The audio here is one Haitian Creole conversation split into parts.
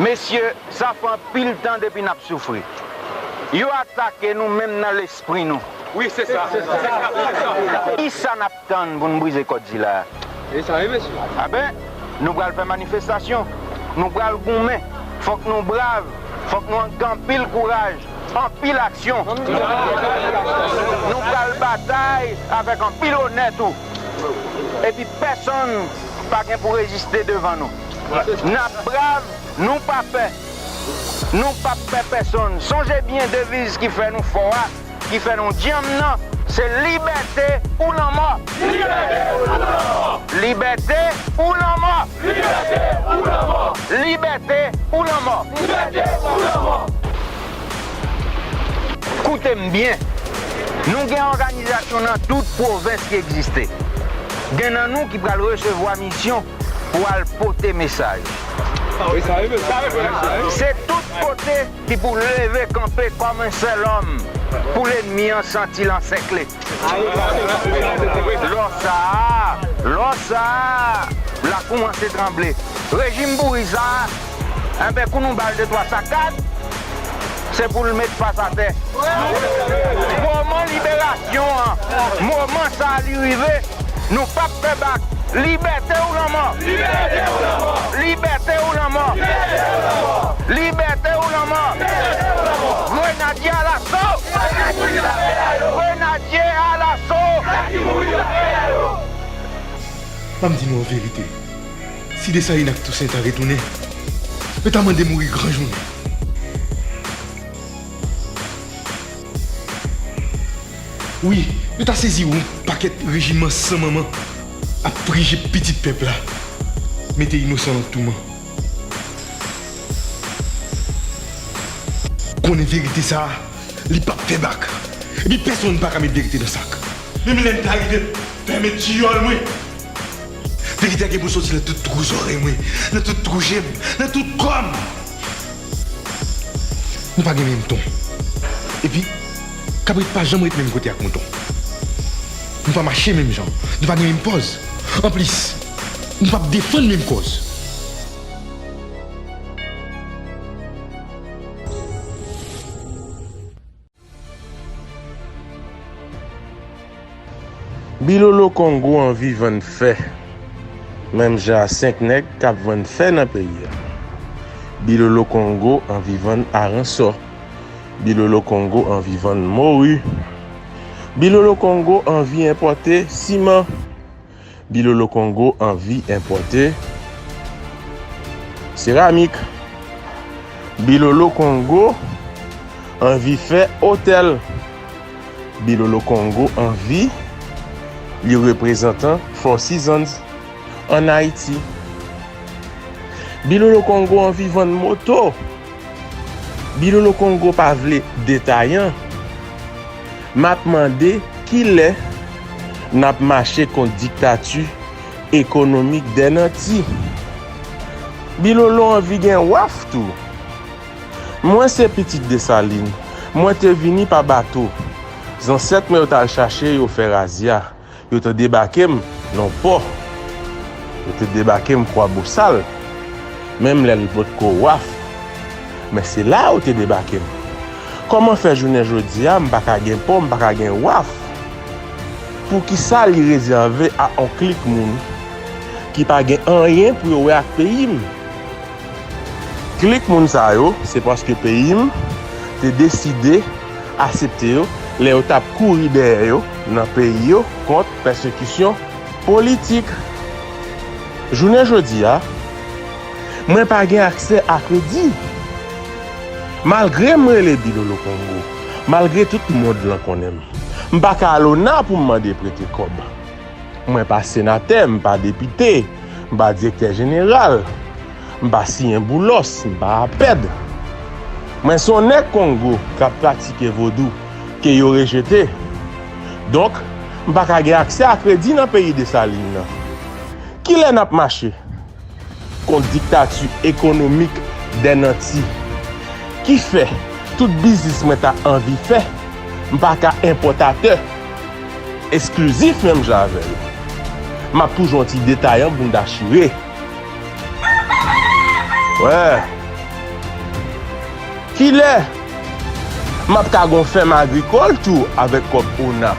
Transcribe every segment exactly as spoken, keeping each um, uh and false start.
Mesye, sa fè anpil tan depi n ap soufri. Yo atake nou menm nan lespri nou. Wi, se sa. Kisa n ap tann pou n brize kòd sila a? E sa wi, mesye. Aben, nou pral fè manifestasyon. Nou pral goumen. Fòk nou brav. Fòk nou gen anpil kouraj. Anpil aksyon. Nou pral batay avèk anpil onè tou. Epi pèsonn pa gen pou reziste devan nou. N ap brav, nou pa pè. Nou p ap pè pèsonn. Sonje byen deviz ki fè nou fò a, ki fè nou djanm nan, se libète ou lanmò. Libète ou lanmò! Libète ou lanmò! Libète ou lanmò! Libète ou lanmò! Libète ou lanmò! Koute m byen. Nou gen òganizasyon nan tout pwovens ki egziste. Gen nan nou ki pral resevwa misyon pou al pote mesaj. Se tout kote ki pou leve kanpe kòm yon sèl òm pou lènmi an santi l ansèkle. Lò sa a, lò sa a, l a koumanse tranble. Rejim pouri sa a, enben, kou nou ba l de twa sakad, se pou l met fas atè. Moman liberasyon an, moman sa a li rive, nou p ap fè bak. Libète ou lanmò! Libète ou lanmò! Libète ou lanmò! Libète ou lanmò! Grenadye alaso! Grenadye alaso! Ban m di nou yon verite. Si Desalin ak Tousen ta retounen, yo ta mande mouri gran jounen. Wi, yo ta sezi yon pakèt rejiman san manman ap prije pitit pèp la, mete inosan nan touman. Konnen verite sa a, li p ap fè bak. Epi pèsonn pa ka met verite nan sak. Menm lè m ta rive fèmen diyòl mwen, verite a gen pou soti nan tout twou zòrèy mwen, nan tout twou je m, nan tout kò m. Nou pa gen menm ton. Epi, kabrit pa janm ret menm kote ak mouton. Nou pa mache menm jan. Nou pa gen menm pòz. Anplis, nou p ap defann menm kòz. Bilolo Kongo anvi vann fè, menm jan a senk nèg k ap vann fè nan peyi a. Bilolo Kongo anvi vann aransò. Bilolo Kongo anvi vann mori. Bilolo Kongo anvi enpòte siman. Bilolo Kongo anvi enpòte seramik. Bilolo Kongo anvi fè otèl. Bilolo Kongo anvi li reprezantan Four Seasons ann Ayiti. Bilolo Kongo anvi vann moto. Bilolo Kongo pa vle detayan. M ap mande kilè n ap mache kont diktati ekonomik dè nanti. Bilolo anvi gen waf tou. Mwen se pitit Desalin. Mwen te vini pa bato. Zansèt mwen yo t al chache, yo fè razya. Yo te debake m nan pò. Yo te debake m Kwabosal, menm lè l potko waf. Men se la yo te debake m. Kòman fè jounen jodi a m pa ka gen pò, m pa ka gen waf? Poukisa li rezève a on klik moun ki pa gen anyen pou yo wè ak peyi m? Klik moun sa yo, se paske peyi m te deside aksepte yo lè yo t ap kouri dèyè yo nan peyi yo kont pèsekisyon politik. Jounen jodi a, mwen pa gen aksè a kredi. Malgre m rele Bilolo Kongo, malgre tout mond lan konnen m, m pa ka al ona pou m mande prete kòb. Mwen pa senatè, m pa depite, m pa direktè jeneral, m pa siyen Boulos, m pa apèd. Mwen se yon nèg Kongo k ap pratike vodou ke yo rejete. Donk, m pa ka gen aksè a kredi nan peyi Desalin nan. Kilè n ap mache kont diktati ekonomik dè nanti ki fè tout biznis mwen ta anvi fè, m pa ka enpòtatè esklizif menm jan avè yo. M ap toujou yon ti detayan bounda chire. Wè, Kilè m ap ka gon fèm agrikòl tou avèk kòb ona?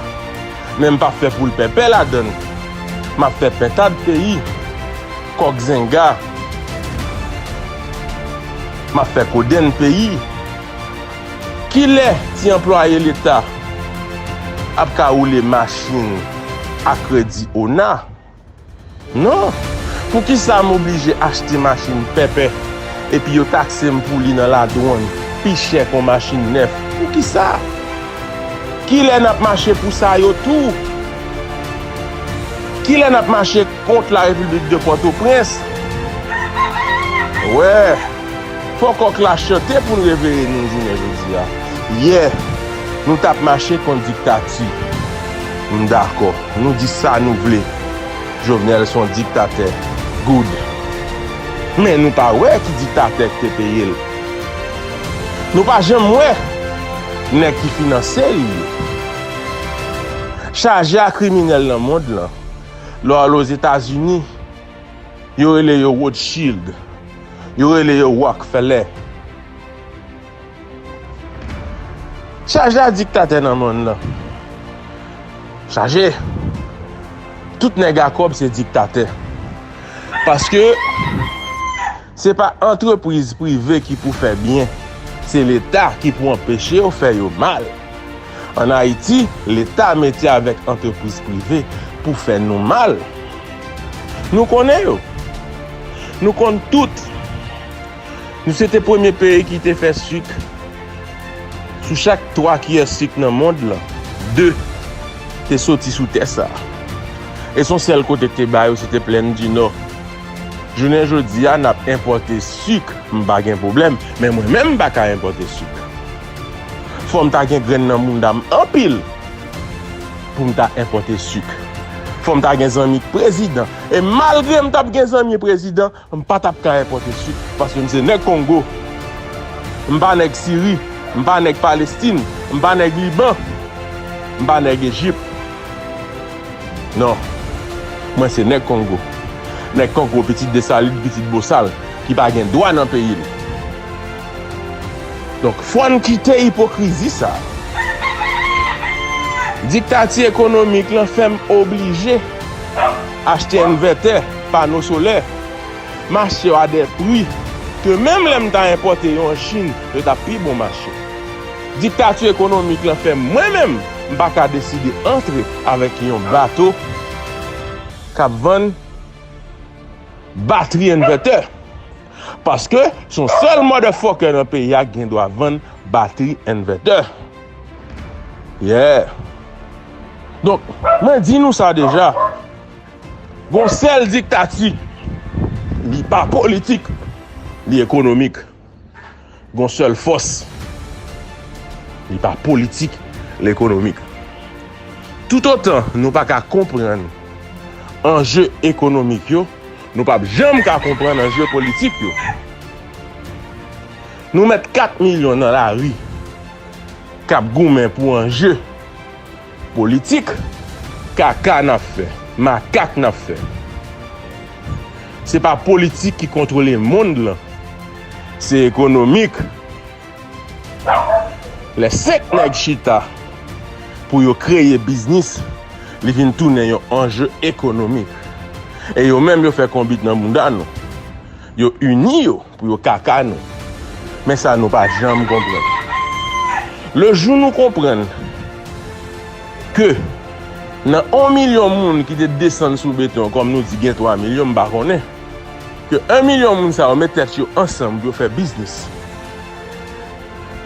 Men m p ap fè poul pèpè ladan l. M ap fè pentad peyi, kòk zenga. M ap fè kodenn peyi. Kilè ti anplwaye leta ap ka woule machin a kredi ona? Non. Poukisa m oblije achte machin pèpè epi yo takse m pou li nan ladwann pi chè k on machin nèf? Poukisa? Kilè n ap mache pou sa yo tou? Kilè n ap mache kont la République de Port-au-Prince? Wè, fò kòk la chante pou n reveye nou jounen jodi a. Yè, nou t ap mache kont diktati. M dakò, nou di sa nou vle. Jovenel se yon diktatè. Good. Men nou pa wè ki diktatè ki te peye l. Nou pa janm wè nèg ki finanse l yo. Chaje a kriminèl nan mond lan. Lè w al Ozetazini, yo rele yo Rothschild. Yo rele yo Rockefeller. Chaje a diktatè nan mond lan. Chaje. Tout nèg a kòb se diktatè. Paske se pa antrepriz prive ki pou fè byen. Se Leta ki pou anpeche yo fè yo mal. Ann Ayiti, Leta mete avèk antrepriz prive pou fè nou mal. Nou konnen yo. Nou konn tout. Nou se te premye peyi ki te fè sik. Sou chak twa kiyè sik nan mond lan, de te soti sou tè sa a. E se yon sèl kote k te ba yo, se te Plèn di Nò. Jounen jodi a, n ap enpòte sik, m pa gen pwoblèm, men mwen menm, m pa ka enpòte sik. Fò m ta gen grenn nan mouda m anpil pou m ta enpòte sik. Fò m ta gen zanmi k prezidan. E malgre m t ap gen zanmi prezidan, m pa t ap ka enpòte sik, paske m se nèg Kongo. M pa nèg Siri, m pa nèg Palestin, m pa nèg Liban, m pa nèg Ejip. Non. Mwen se nèg Kongo. Nèg Kongo, pitit Desalin, pitit Bosal, ki pa gen dwa nan peyi l. Donk, fò n kite ipokrizi sa. Diktati ekonomik lan fè m oblije achte envètè, pano solè. M achte yo a de pri ke menm lè m ta enpòte yo an Chin, yo t ap pi bon mache. Diktati ekonomik lan fè mwen menm, m pa ka deside antre avèk yon bato k ap vann batri envètè. Paske se yon sèl motherfucker nan peyi a ki gen dwa vann batri envètè. Yeah. Donk, mwen di nou sa deja. Gon sèl diktati. Li pa politik, li ekonomik. Gon sèl fòs. Li pa politik, li ekonomik. Toutotan nou pa ka konprann anje ekonomik yo, nou p ap janm ka konprann anje politik yo. Nou mèt kat milyon nan lari k ap goumen pou anje politik, kaka n ap fè, makak n ap fè. Se pa politik ki kontwole mond lan, se ekonomik. Lè senk nèg chita pou yo kreye biznis, li vin tounen yon anje ekonomik. E yo menm yo fè konbit nan bounda nou. Yo ini yo pou yo kaka nou. Men sa nou pa janm konprann. Le jou nou konprann ke nan yon milyon moun ki te desann sou beton, kòm nou di gen twa milyon, m pa konnen, ke yon milyon moun sa yo met tèt yo ansanm pou yo fè biznis.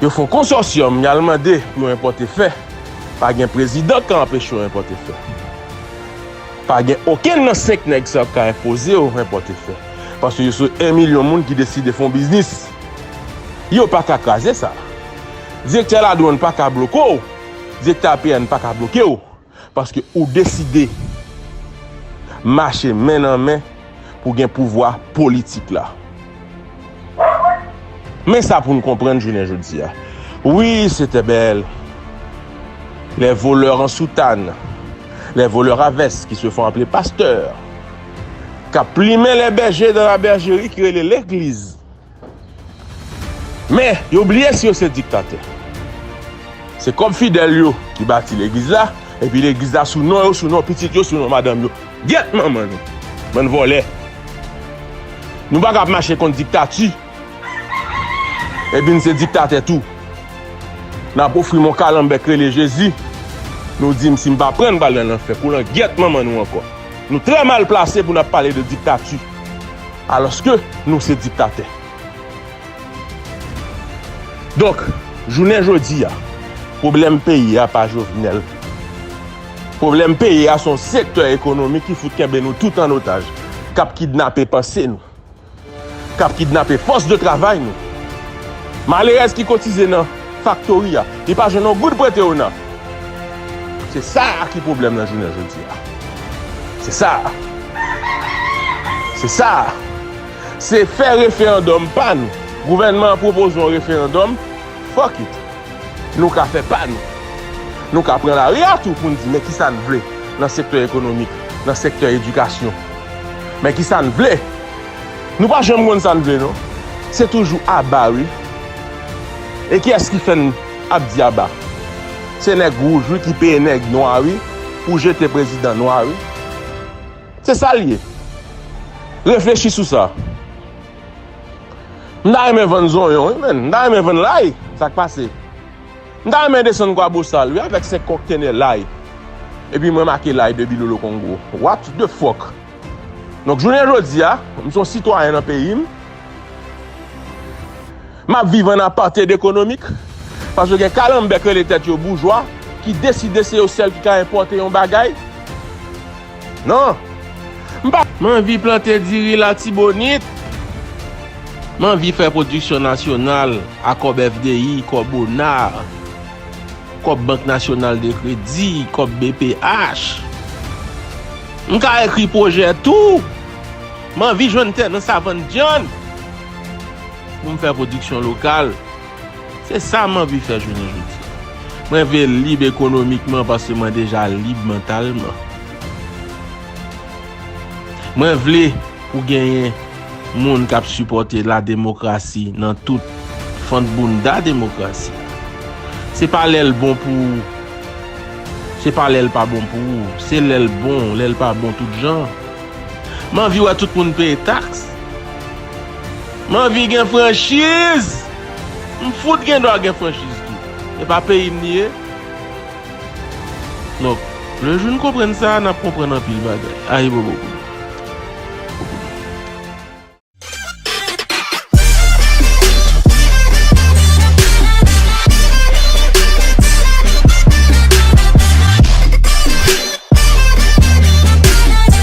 Yo fè yon konsòsyòm, y al mande pou yo enpòte fè. Pa gen prezidan k ka anpeche yo enpòte fè. Pa gen okenn nan senk nèg sa yo k ka enpoze yo enpòte fè. Paske yo se yon milyon moun ki deside fè yon biznis. Yo pa ka kraze sa. Direktè ladwann pa ka bloke w. Direktè A P N pa ka bloke w. Paske ou deside mache men nan men pou gen pouvwa politik la. Men sa pou n konprann jounen jodi a. Wi, c'était belle. Les voleurs en soutane, les voleurs à veste qui se font appeler pasteurs, k ap plimen les bergers dans la bergerie ki rele legliz. Men, yo bliye si yo se diktatè. Se kòb fidèl yo ki bati legliz la, epi legliz la sou non yo, sou non pitit yo, sou non madanm yo. Gyèt manman nou! Bann vòlè! Nou pa ka ap mache kont diktati, epi n se diktatè tou. N ap ofri m yon kalanbè k rele Jezi, nou di m si m pa pran n pral nan lanfè. Koulan gyèt manman nou ankò. Nou trè mal plase pou n ap pale de diktati, alòske nou se diktatè. Donk, jounen jodi a, pwoblèm peyi a pa Jovenel. Pwoblèm peyi a se yon sektè ekonomik ki fout kenbe nou tout an otaj, k ap kidnape panse nou, k ap kidnape fòs de travay nou. Malerèz ki kotize nan faktori a, li pa jwenn yon goud prete ona. Se sa a ki pwoblèm nan jounen jodi a. Se sa a. Se sa a. Se fè referandòm pa nou. Gouvènman an pwopoze yon referandòm. Fuck it. Nou ka fè pa nou. Nou ka pran lari a tou pou n di men kisa n vle nan sektè ekonomik, nan sektè edikasyon. Men kisa n vle. Nou pa janm konn sa n vle non. Se toujou aba wi. E kiyès ki fè n ap di aba? Se nèg wouj wi ki peye nèg nwa wi pou jete prezidan nwa wi. Se sa l ye. Reflechi sou sa. M ta renmen vann zonyon wi menn. M ta renmen vann lay. Sa k pase? M ta renmen desann Kwabosal wi avèk senk kontènè lay. Epi mwen make lay de Bilolo Kongo. What the fuck? Donk jounen jodi a, m se yon sitwayen nan peyi m. M ap viv an apartheid ekonomik. Paske gen kalanbè k rele tèt yo boujwa ki deside se yo sèl ki ka enpòte yon bagay. Non. M pa. M anvi plante diri Latibonit. M anvi fè pwodiksyon nasyonal a kòb F D I, kòb ona, kòb Bank Nasyonal de Kredi, kòb B P H. M ka ekri pwojè tou. M anvi jwenn tè nan Savann Dyann pou m fè pwodiksyon lokal. Se sa m anvi fè jounen jodi a. Mwen vle lib ekonomikman paske mwen deja lib mantalman. Mwen vle pou genyen moun k ap sipòte la demokrasi nan tout fant bounda demokrasi. Se pa lè l bon pou ou, se pa lè l pa bon pou ou, se lè l bon, lè l pa bon tout jan. M anvi wè tout moun peye taks. M anvi gen franchiz. M fout gen dwa gen franchiz tou. E pa peyi m li ye. Donk, le jou n konprann sa, n ap konprann anpil bagay. Ayibobo pou nou.